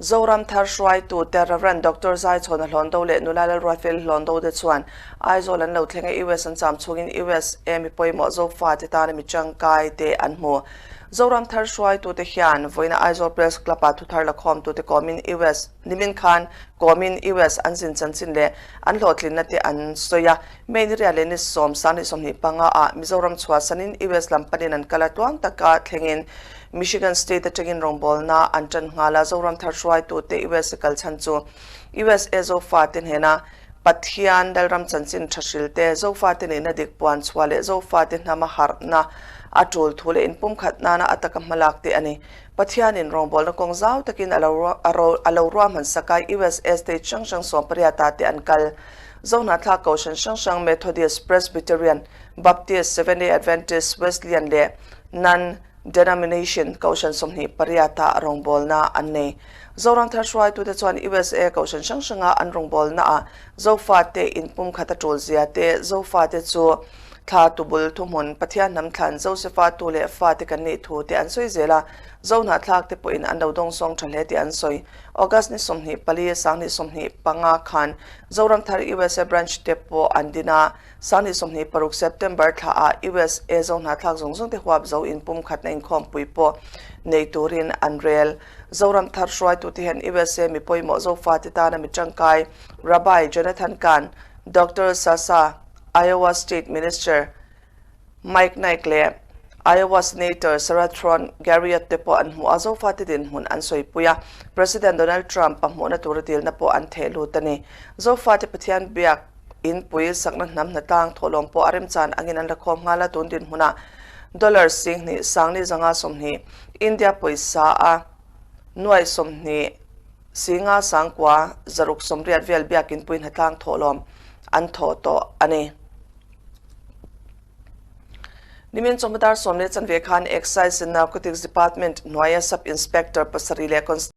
Zoram thar hruaitu te Rev. Doctor Zaichhawna Hlawndo leh Nula Lalruatfel Hlawndo te chuan Aizawl an lo thleng a, US an cham chhungin USA mi pawimawh Zofa te tana mi tangkai te an hmu. Zoram thar hruaitu te hian vawiina Aizawl Press Club ah thuthar lakhawmtu te kawmin US nimin khan kawmin US an zin chanchin leh an hlawhtlinna te an sawi a, May ni riat leh ni 10, 2025 ah Mizoram chhuahsanin US lam panin an kal a, tluang taka thlengin Michigan State atangin rawngbawlna an tan nghal a. Zoram thar hruaitute US a kal chhan chu USA Zofate hnena Pathian Lalram chanchin tha hrilte, Zofate nihna dik puan chhuah leh Zofate hnama harhna a tul thu leh inpumkhat nana a taka hmalak te a ni. Pathianin rawngbawlna kawng zau takin a lo ruahman sak a, USA state hrang hrang 18 ah te an kal. Zohnahthlak Kohhran hrang hrang Methodist, Presbyterian, Baptist, Seventh-day Adventist, Wesleyan leh Non Denomination Kohhran 28 ah rawngbawlna an nei. Zoram thar hruaitute chuan USA Kohhran hrang hranga an rawngbawlnaah Zofate inpumkhat a tul zia te, Zofate chu thla tubul thuhmun, Pathian hnam thlan, Josefa tu leh fate kan nih thu te an sawi zel a, Zohnahthlak te pawhin an lo dawngsawng tha hle tih an sawi. August ni 24, 2025 khan Zoram thar USA branch te pawh an din a, 2026 September thla ah USA Zohnahthlak zawng zawng te huap zo inpumkhatna inkhawmpui pawh nei turin an rel. Zoram thar hruaitute hian USA mi pawimawh Zofate tana mi tangkai Rabbi Jonathan Cahn, Doctor Sasa, Iowa State Minister Mike Naik leh Iowa Senator Sarah Thron Garriott te pawh an hmu a, Zofate dinhmun an sawipui a, President Donald Trump a hmuhna tura dilna pawh an theh lut a ni. Zofate Pathian biak inpui sakna hnam hnatlang thawhlawm pawh a remchan angin an la khawm nghal a, tun dinhmunah dollar 10,000 420 India pawisa a nuai 20 singa sangkua 680 vel biak inpui hnatlang thawhlawm an thawh tawh a ni. Nimin chawhma dar 10:15 khan Excise and Narcotics Department hnuaia Sub Inspector pasarih leh.